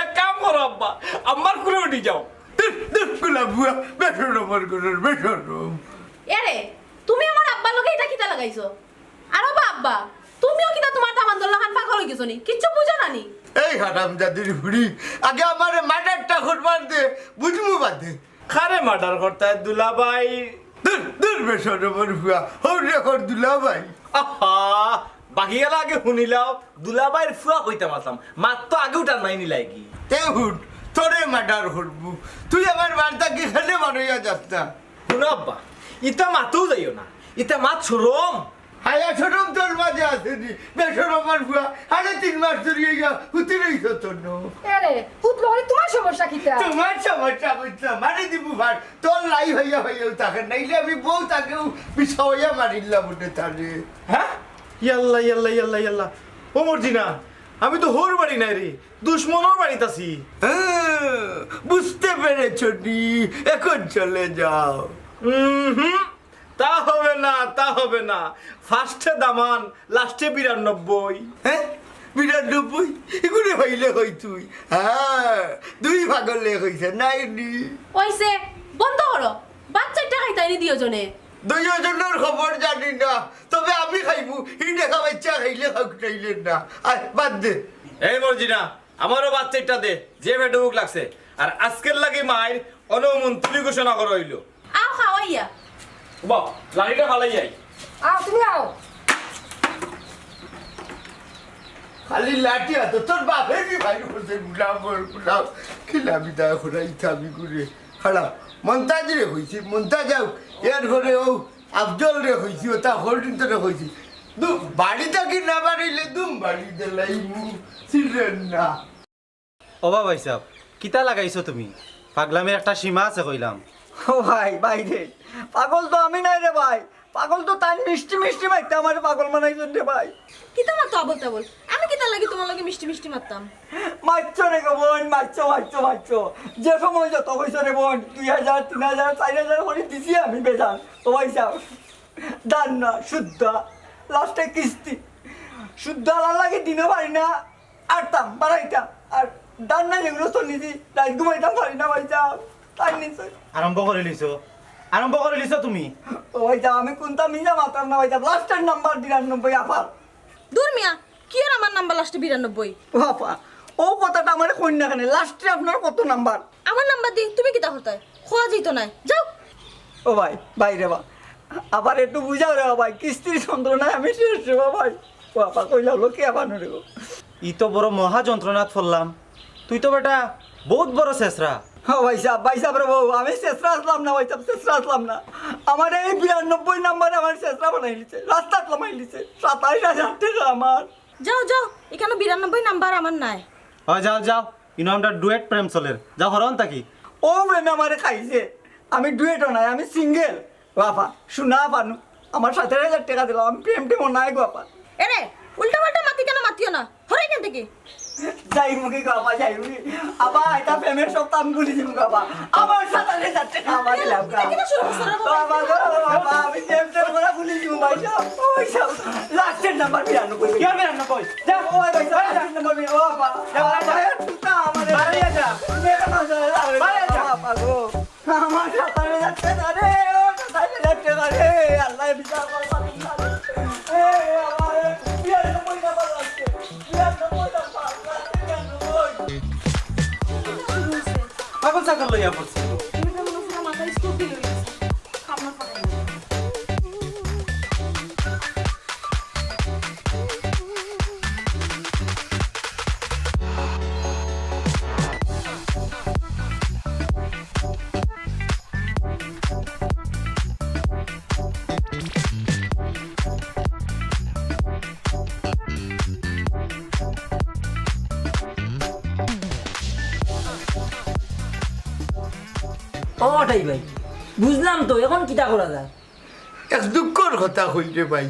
এক কাম করো আব্বা, আম্মার কুলে উঠি যাও। দুর, দুর, গোলাপ বুয়া, বেশরম আমার ঘরর, বেশরম। এরে, তুমি আমার আব্বার লগে ইটা কিতা লাগাইছো? আর ও বা আব্বা, তুমিও কিতা তুমার দামান্দর লাখান পাগল অই গেছো নি? কিচ্ছু বুঝো না নি? এই হারামজাদির ফুড়ি, আগে আমারে মার্ডারটা করবার দে, বুঝমু বাদে। কারে মার্ডার করতায় দুলাভাই? দুর, দুর বেশরমর ফুয়া, হউর রে হউর দুলাভাই। আহা, বাকি গেলা আগে হুনিলাও, দুলাভাইর ফুয়া কইতাম আছলাম, মাত তো আগেউ টানাই নিলায়গি। তে হুন, তোরে মার্ডার করমু, তুই আমার বাড়ি থাকি কেনে বার অইয়া যাস না। হুনো আব্বা, ইতা মাতেও যাইও না, ইতা মাত শরম। হায়া শরম তোর মাঝে আছে নি, বেশরমর ফুয়া, আরে তিন মাস ধরি ইয়া হুতি রইছ তোর ন। এরে, হুতলো করে তুমার সমস্যা কিতা? তুমার সমস্যা বুঝলাম, মারি দিমু ফার, তোর লাই হইয়া হইয়াও থাকে, নাইলে আমি বউত আগেউ বিছাওয়া মারিলাম উঠে তারে। হ্যাঁ? ইয়াল্লা, ইয়াল্লা, ইয়াল্লা, ইয়াল্লা। ও মর্জিনা, আমি তো হউর বাড়ি নাই রে, দুশমনর বাড়িত আছি। হ্যাঁ, বুঝতে পেরেছ নি, এখন চলে যাও। উম হুম, তা হবে না, তা হবে না। ফার্স্টে দামান, লাস্টে বিরানব্বই। হ্যাঁ? বিরানব্বই? ইগুরে হইলে হই তুই। হ্যাঁ, দুই ভাগলে হইছে, নাই নি। অইছে, বন্ধ করো। বাচ্চাটা খাইতাইনি দুইওজনে। দুইওজনর খবর জানি না, তবে আমি খাইমু, হি দেখা বাচ্চা খাইলে খাউক নাইলে না। আয়, বাদ দে। এই মর্জিনা, আমারও বাচ্চাটা দে, যে পেটো ভুক লাগছে। আর আজকের লাগি মাইর অনমন্ত্রী ঘোষণা করা অইলো। আও খাওয়াইয়া। বাহ, লাঠিটা ফালাই যাই। আও, তুমি আও। খালি লাঠি আতো, তোর বাপে কি ভাই করছে? গুলাম, ওর গুলাম। কি লাভি দায় খোলা ইচ্ছা আমি করে। খারাপ। মন্তাজ রে কইছি, মন্তাজ যাও। এর ঘরে ও আফজল রে কইছি, ও তা হোল্ডিং তোরে কইছি। দু বাড়ি থাকি না বাড়িলে দুম বাড়ি দিলাইমু। ছিলেন না। ওবা ভাইসাব, কিতা লাগাইছো তুমি? পাগলামির একটা সীমা আছে কইলাম। ও ভাই, ভাই রে, পাগল তো আমি নায় রে ভাই, পাগল তো তাইন মিষ্টি মিষ্টি মাইতে আমারে পাগল বানাইছইন রে ভাই। কিতা মাতো আবল তাবল? আমি কিতা লাগি তুমার লগে মিষ্টি মিষ্টি মাততাম? মাতছো রে গো বইন, মাতছো, মাতছো, মাতছো। যে সময় যত কইছো রে বইন, দুই হাজার, তিন হাজার, চাইর হাজার করি দিছি আমি বেজান। ও ভাইসাব, দান না, শুদ্ধা, লাস্টে কিস্তি। শুদ্ধা আলার লাগি দিনও পারি না, আরতাম, বাড়াইতাম। আর দান না যেগুলো তো নিছি, রাইত ঘুমাইতাম পারি না ভাইসাব। তাই নিছে। আরম্ভ করিলিছো, আরম্ভ করিলিছো তুমি। ও ভাইসাব, আমি কুনতা মিছা মাতরাম না ভাইসাব, লাস্টের নাম্বার বিরানব্বই আফার। দূর মিয়া, কিওর আমার নাম্বার লাস্টে বিরানব্বই? ও আফা, ও কথাটা আমারে কইন না কেনে, লাস্টে আপনার কত নাম্বার? আমার নাম্বার দি তুমি কিতা করতায়? খোয়া যাইতো নায়, যাও। ও ভাই, ভাই রে বা, আবার একটু বুঝাও রে বা ভাই, কিস্তির যন্ত্রণায় আমি শেষ রে বা ভাই। ও আফা, কইলা হলো কে আবার রে গো? ই তো বড় মহা যন্ত্রণাত পড়লাম। তুই তো বেটা বহুত বড় শেষরা। ও ভাইসাব, ভাইসাব রে বউ, আমি শেষরা আসলাম না ভাইসাব, শেষরা আসলাম না। আমার এই বিরানব্বই নাম্বারে আমার শেষরা বানাই দিছে, রাস্তাত লামাই দিছে। সাতাইশ হাজার টেকা আমার। যাও, যাও, ইখানো বিরানব্বই নাম্বার আমার নাই। হয়, যাও, যাও, ইনো আমরা ডুয়েট প্রেম চলের। যাও, হরন থাকি। ও প্রেমে আমারে খাইছে, আমি ডুয়েটও নাই, আমি সিঙ্গেল। ও আফা, শুনা আফা নু, আমার সাতাইশ হাজার টেকা দিলাম, আমি প্রেম টেমও নাই গো আফা। এরে, উল্টা পাল্টা মাতি কেনে মাতিও না, হরে এখান থাকি। যাইমুগি গো আফা, যাইমুগি। আফা, ইটা প্রেমের সব তো আমি ভুলি যিমু গো আফা। আমার সাতাইশ হাজার টেকা আমার দিলাম গো। এটা কিনা শুরু করছো রে বাবা? বাবা গো, বাবা, আমি প্রেম টেম করা ভুলি যিমু ভাইসাব। ও ভাইসাব, লাস্টের নাম্বার বিরানব্বই। কে বিরানব্বই? যা। ও ভাইসাব, লাস্টের নাম্বার বিরানব্বই। ও বাবা, যা, বাবা, যা। বাবা, তুই তো আমারে বাড়ি যা। মেরে মাঝে বাড়ি যা। বাবা গো। আমার সাতাইশ হাজার টেকা রে, ও সাতাইশ হাজার টেকা রে, আল্লাহ বিচার করবা তুমার। এ, আমার বিরানব্বই নাম্বার লাগছে, বিরানব্বই নাম্বার, লাগছে বিরানব্বই। পাগল ছাগল লইয়া পড়ছে। ও ওটাই ভাই, বুঝলাম তো, এখন কিতা করা যায়? এক দুঃখর কথা কই রে ভাই।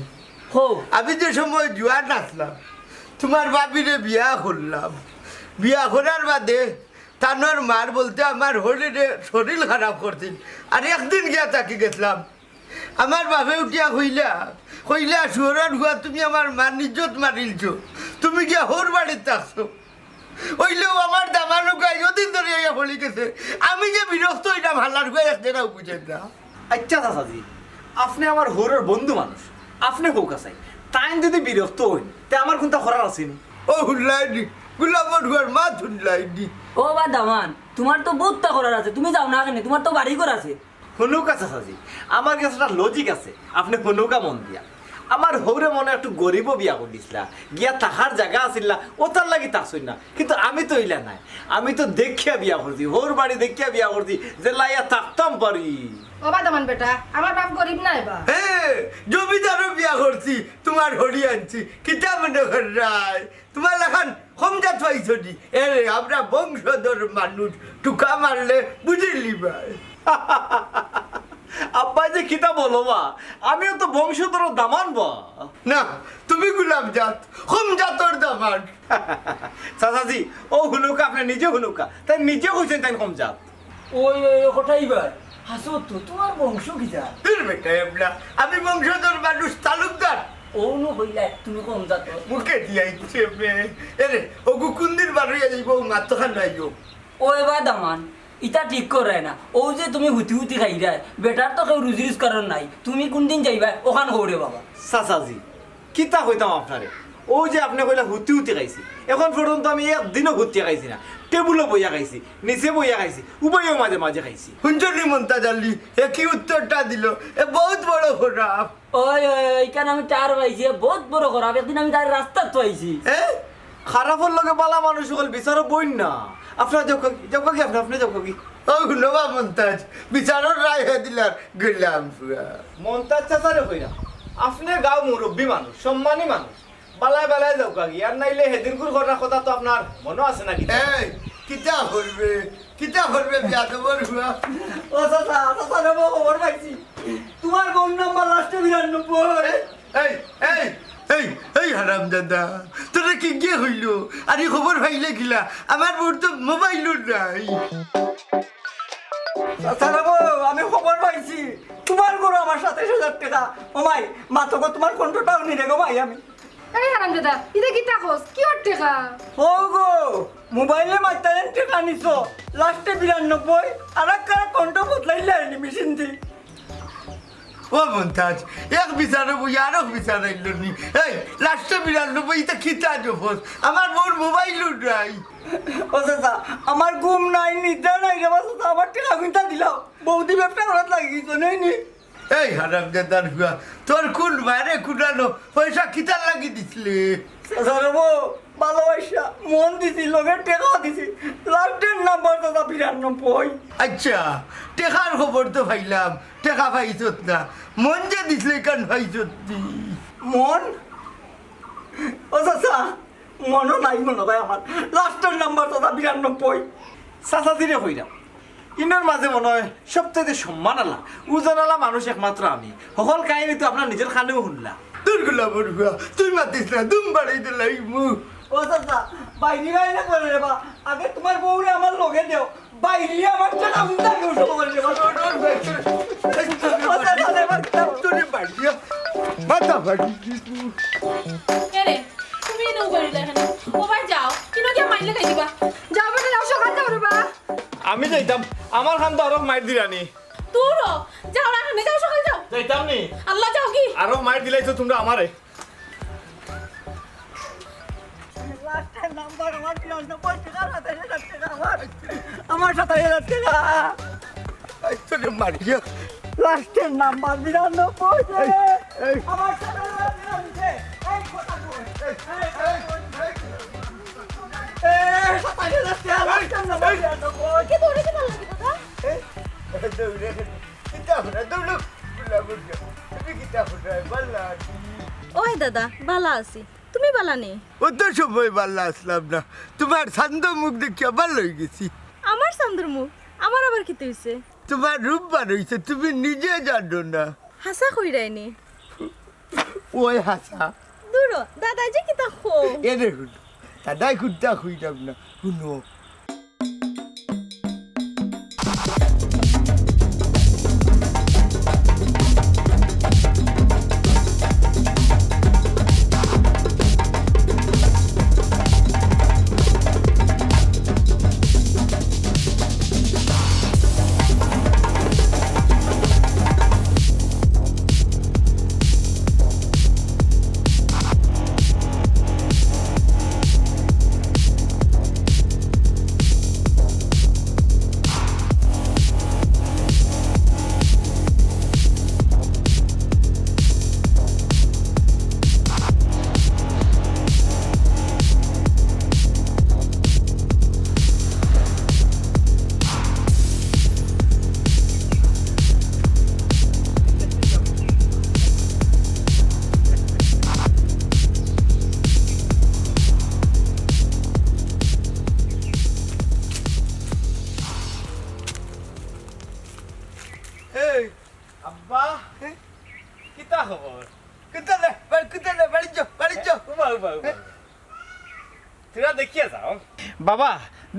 হো। আমি যে সময় জুয়ান আসলাম, তুমার ভাবিরে বিয়া করলাম। বিয়া করার বাদে তানর মার বলতে আমার শরীরে, শরীর খারাপ করছিল। আর একদিন গিয়া থাকি গেছলাম। আমার বাপে উঠিয়া কইলা, কইলা, "শুয়োরর ফুয়া, তুমি আমার মার ইজ্জত মারিলছো, তুমি গিয়া হউর বাড়িত থাকছো।" অইলেও আমার দামান উকা অতদিন ধরি আইয়া পড়ি গেছে। আমি যে বিরক্ত অইলাম, হালার ফুয়া এক জেরাও বুঝের না। আইচ্ছা চাচাজি, আপনে আমার হউরর বন্ধু মানুষ, আপনে কউক্কা চাই, তাইন যুদি বিরক্ত অইন, তে আমার কুন্তা করার আছে নি? ও হুনলায়নি, গুলামর ফুয়ার মাত হুনলায়নি। ও বা দামান, তুমার তো বউততা করার আছে, তুমি যাও না কেনে? তুমার তো বাড়ি ঘর আছে। হুনউক্কা চাচাজি, আমার গেছে একটা logic আছে, আপনে হুনউক্কা মন দিয়া। আমার হউরে মনো একটু গরিবও বিয়া করি দিছলা, গিয়া থাকার জাগা আছিল না, অতার লাগি থাকছইন না। কিন্তু আমি তো ইলা নায়, আমি তো দেখিয়া বিয়া করছি, হউর বাড়ি দেখিয়া বিয়া করছি, যেলা আইয়া থাকতাম পারি। ও বা দামান বেটা, আমার বাপ গরিব নায় বা। হে, জমিদারও বিয়া করছি, তুমার হড়ি আনছি, কিতা মনো কররায়? তুমার লাখান কম জাত পাইছো নি? এরে, আমরা বংশধর মানুষ, টুকা মারলে বুঝিলিবায়। আব্বায় যে কিতা বলো বা, আমিও তো বংশধর দামান বা। না, তুমি গুলাম জাত, কম জাতর দামান। চাচাজি, ও হুনউক্কা, আপনে নিজে হুনউক্কা, তাইন নিজে কইছইন তাইন কম জাত। ওই, ওই, ওই, কটাই ভাই, হাসো তো, তুমার বংশ কিতা? দূর বেটা, এবলা, আমি বংশধর মানুষ, তালুকদার। ও নু কইলা, তুমি কম জাত। মুখে দিয়া ইচ্ছে মে। এরে, ওগু কুনদিন বার অইয়া যাইবো, ও মাত্র খান আইও। ও এবার দামান, ইতা ঠিক করে না। ও যে তুমি হুতি হুতি খাইরায়, বেটার তো কেউ রুজি রোজগারর নাই। তুমি কুনদিন যাইবায়, অখান কও রে বাবা। চাচাজি, কিতা কইতাম আপনারে? অউ যে আপনে কইলা হুতি হুতি খাইছি, এখন পর্যন্ত আমি একদিনও হুতিয়া খাইছি না। টেবুলো বইয়া খাইছি, নিচে বইয়া খাইছি, উবাইও মাঝে মাঝে খাইছি। হুনছো নি মন্তাজ আলী, এ কি উত্তরটা দিল? এ বহুত বড় খরাপ। ওই, ওই, ওই, ইখান আমি টের পাইছি, এ বহুত বড় খরাপ। একদিন আমি তারে রাস্তাত পাইছি। এ? খারাপর লগে বালা মানুষ অকল বিচারো বইন না। আপনারা যাউক্কা, যাউক্কা কি আপনে, আপনে যাউক্কা কি? ও হুনো বা মন্তাজ, বিচারর রায় হে দিলার, গেলাম পুরা। মন্তাজ চাচারে কইরা, আপনে গাঁও মুরব্বি মানুষ, সম্মানী মানুষ, বালায় বালায় যাউক্কা গি, আর নাইলে হেদিনকুর করা কথা তো আপনার মনো আছে না কিতা? এই, কিতা করবে? কিতা করবে বিয়াদবর হুয়া? ও চাচা, চাচা রে বা, খবর পাইছি। তুমার বউর নাম্বার লাস্টে বিরানব্বই। এই, এই, এই, এই হারামজাদা, তোরে কিগিয়ে কইলো? আরে খবর পাইলে কিলা? আমার বউর তো মোবাইলও নাই। চাচা রে বা, আমি খবর পাইছি। তুমার ঘরো আমার সাতাইশ হাজার টেকা। ও মাই, মাতো গো, তুমার কণ্ঠটাও নিরে গো মাই আমি। এই হারামজাদা, ইতা কিতা কস? কিওর টেকা? ও গো, মোবাইলে মাততাম টেকা নিছো, লাস্টে বিরানব্বই, আর এক কারা কণ্ঠ বদলাইলে আইনি মেশিন দি। ও মন্তাজ, এক বিচারো বই আর এক বিচার আইলো নি। এই, লাস্টে বিরানব্বই, ইতা কিতা জফস? আমার বউর মোবাইলও নাই। ও চাচা, আমার ঘুম নাই, নিদ্রা নাই রে বা চাচা, আমার টেকা কুনতা দিলাও। বউদি ব্যবসা করাত লাগি গেছে, নেই নি? এই হারামজাদার হুয়া, তোর কুন মারে কুটানো পয়সা কিতার লাগি দিছলে? চাচা রে বা, ভালোবাসা, মন দিছি, লগে টেকা দিছি, লাস্টের নাম্বার চাচা বিরানব্বই। আচ্ছা, টেকার খবর তো পাইলাম, টেকা পাইছত না, মন যে দিছলে কান পাইছত তুই? মন? ও চাচা, মনো নাই মনো ভাই আমার। লাস্টের নাম্বার চাচা বিরানব্বই। চাচাজিরে কইরাম, ইনোর মাঝে মনো অয় সবচাইতে সম্মান আলা, ওজন আলা মানুষ একমাত্র আমি। হকল কাহিনী তো আপনার নিজর কানেও হুনলা। দূর গুলা বড়ুয়া, তুই মাতিস না, দুম বাড়াই দিলাইমু। ও চাচা, বাইরে বাইরে করে রে বা, আগে তুমার বউরে আমার লগে দেও, বাইরে আমার টেকা উল্টা কেউ শুরু করে রে বা। তোর, তোর, এই তোর, ও চাচা, রে বা, তোর বাইরে, মাথা ফাটি দিবো। এরে, তুমি নৌ বাড়ি দেখে না। ও ভাই যাও, কিনো গিয়া মাইলে খাই দিবা। যাও বেটা, যাও, সকাল যাও রে বা। আমি যাইতাম, আমার খান তো আরো মাইর দিরানি। দূর হ, যাও না, এখানে যাও, সকাল যাও। যাইতাম নি। আল্লাহ যাও কি? আরো মাইর দিলাইছো তুমরা আমারে। লাস্টের নাম্বার আমার বিরানব্বই টেকা, সাতাইশ হাজার টেকা আমার। আমার সাতাইশ হাজার টেকা। এই তো রে মারিয়া। লাস্টের নাম্বার বিরানব্বই। এই, এই। আমার সাতাইশ হাজার টেকা দিছে। এই কথা কই। এই, এই, এই। এই, সাতাইশ হাজার টেকা, লাস্টের নাম্বার বিরানব্বই। কি দৌড়ে কি ভালো লাগে দাদা? এই, এই, দৌড়ে, কিতা হলো? দৌড়ো, গুলা বুঝো। তুমি কিতা হলো? ভালা আছি। ওই দাদা, ভালা আছি। তুমি ভালা নি? অত সময় ভালা আছলাম না। তুমার চান্দো মুখ দেখিয়া ভালা অই গেছি। আমার চান্দর মুখ? আমার আবার কিতা অইছে? তুমার রূপ বার অইছে, তুমি নিজে জানো না। হাছা কইরায় নি? ওই হাছা। দূর হ, দাদায় যে কিতা কয়। এরে হুনো, দাদায় কুন্তা কইরাম না, হুনো। এই, আব্বা, এ? কিতা খবর? কিতা রে? বাড়ি, কিতা রে? বাড়ি যাও, বাড়ি যাও। উবা, উবা, উবা। এ? তোরা দেখিয়া যাও। বাবা,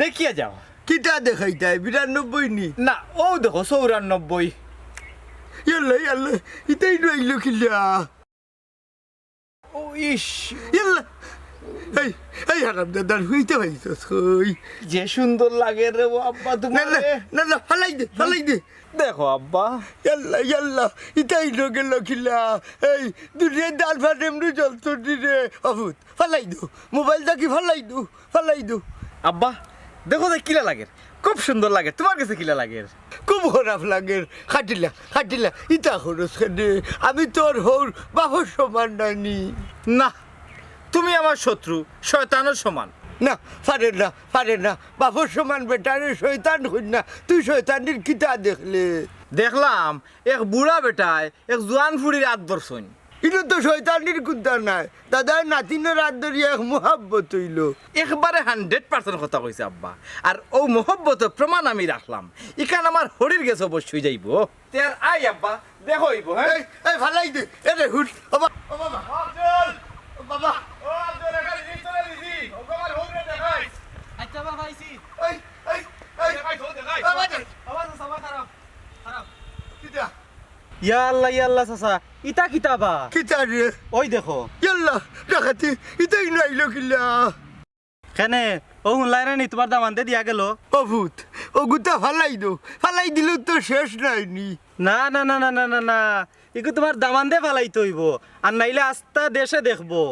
দেখিয়া যাও। কিতা দেখাইতায়? বিরানব্বই নি? না, ও দেখো, চৌরানব্বই। ইয়াল্লা, ইয়াল্লা, ইতাই নইলো কিলা? ও, ইস। ইয়াল্লা। এই, এই হারামজাদার হুইতে পাইছস কই? যে সুন্দর লাগে রে ও আব্বা না, না, তোমারে। না, না, ফালাই দে, ফালাই দে। দেখো আব্বা। ইয়াল্লা, ইয়াল্লা, ইতাই লগে লখিলা। এই, দুনিয়ার ডাল ভাত এমনি জ্বলতো নি রে। অভূত, ফালাই দো। মোবাইলটা কি ফালাই দো? ফালাই দো। আব্বা, দেখো তো কিলা লাগের। খুব সুন্দর লাগের। তোমার গেছে কিলা লাগের? খুব খারাপ লাগের। খাটিলা, খাটিলা, ইতা খরচ কেনে? আমি তোর হউর বাপর সমান নানি। না, তুমি আমার শত্রু, শয়তানর সমান। না, পারে না, পারে না। বাপর সমান বেটারে শয়তান কইন না। তুই শয়তানির কিতা দেখলে? দেখলাম, এক বুড়া বেটায় এক জোয়ান ফুড়ির আত ধরছইন। ইনো তো শয়তানির কুন্তা নায়। দাদায় নাতিনর আত ধরিয়া এক মোহাব্বত অইলো। একবারে হান্ড্রেড পার্সেন্ট কথা কইছে আব্বা। আর অউ মোহব্বতর প্রমাণ আমি রাখলাম। ইখান আমার হরির গেছে অবশ্যই যাইবো। তে আর আই আব্বা, দেখা অইবো, হ্যাঁ? এই, এই, ফালাই দে। এ রে, হুট। ও বা-, ও বাবা। আব্দুল! ও বাবা। ও আব্দুল, এখানে নিচে দিছি। ও আমার হরিরে দেখাই। আচ্ছা, বাবা, আইছি। এই, এই, এই। দেখাই, তো দেখাই। বাবা রে। বাবা, তো সবার খারাপ। খারাপ। কিতা? ইয়া আল্লাহ, ইয়া আল্লাহ, চাচা, ইতা কিতা বা? কিতা রে? ওই দেখো। ইয়াল্লা, ডাকাতি, ইতাই নাইলো কিলা? কেনে, ও হুনলায় নি তোমার দামান্দে দিয়া গেল? ও পুত, অগুতা ফালাই দেও, ফালাই দিলেও তো শেষ নায় নি। না, না, না, না, না, না, না, ইগু তোমার দামান্দে ফালাইতে অইবো, আর নাইলে আস্তা দেশে দেখবো।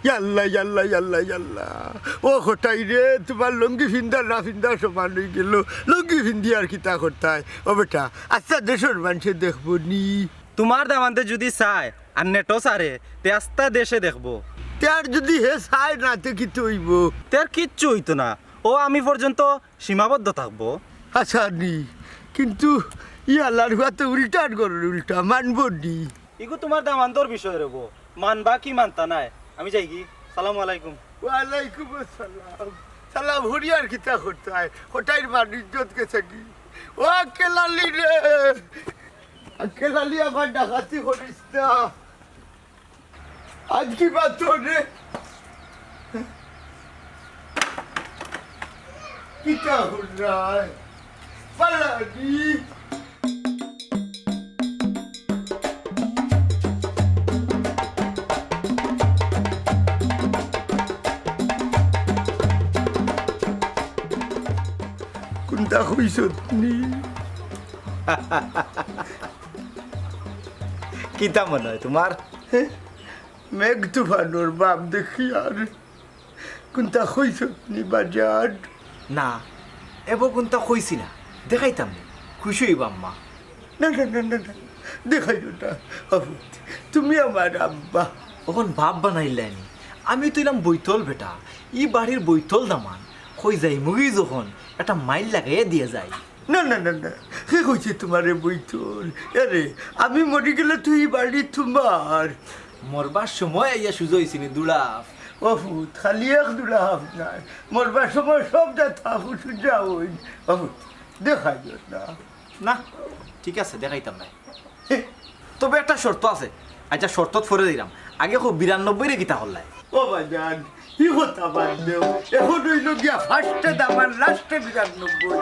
ইয়াল্লা, ইয়াল্লা, ইয়াল্লা, ইয়াল্লা। ও কটাই রে, তোমার লুঙ্গি ফিন্দা না ফিন্দা সমান অইগেলো। লুঙ্গি ফিন্দি আর কিতা করতায়? ও বেটা, আস্তা দেশর মানষে দেখবো নি। তোমার দামান্দে যুদি চায় আর নেটো ছাড়ে, তে আস্তা দেশে দেখবো। তে আর যুদি হে চায় না, তে কিতা অইবো? তে আর কিচ্ছু অইতো না। ও আমি পর্যন্ত সীমাবদ্ধ থাকবো। আচ্ছা নি, কিন্তু ইয়াল্লার হুয়া তো উল্টার ঘরর উল্টা, মানবো নি। ইগু তোমার দামান্দর বিষয় রইবো, মানবা কি মানতা নায়। আমি যাইগি, সালামু আলাইকুম। ওয়ালাইকুম আসসালাম। সালাম, হরিয়ার কিতা করতায়? কটাইর মান ইজ্জত গেছে কি? ও আক্কেল আলী রে, আক্কেল আলী, আমার ডাকাতি করিস না। আজ কি বাত রে? কিতা হুনরায়? পালানি। কুন্তা কইছত নি? কিতা মনে অয় তোমার? হে? মেঘ তুফানর বাপ দেখিয়ার। কুন্তা কইছত নি বাজান? না, এবো কুন্তা কইছি না। দেখাইতাম নি, খুশি অইবা আম্মা। না, না, না, না, না, দেখাইও না। অবুত, তুমি আমার আব্বা। অখন বাপ বানাইলায় নি। আমি তো অইলাম বৈতল বেটা, ই বাড়ির বৈতল দামান। কই যাইমুগি যখন, একটা মাইল লাগাইয়া দিয়া যাই। না, না, না, না, কে কইছে তোমারে বৈতল? এরে, আমি মরি গেলে তো ই বাড়ি তোমার। মরবার সময় আইয়া সুজা অইছে নি দুলাফ। ও পুত, খালি এক দুলাফ নায়, মরবার সময় সব যা থাকু সুজা অইন। ও পুত, দেখাইও না। না, ঠিক আছে, দেখাইতাম নায়। তবে একটা শর্ত আছে। আচ্ছা, শর্তত পরে দিলাম। আগে কও, বিরানব্বইরে কিতা করলায়? ও বাজান, ই কথা বাদ দেও। অখন অইলো গিয়া ফার্স্টে দামান, লাস্টে বিরানব্বই।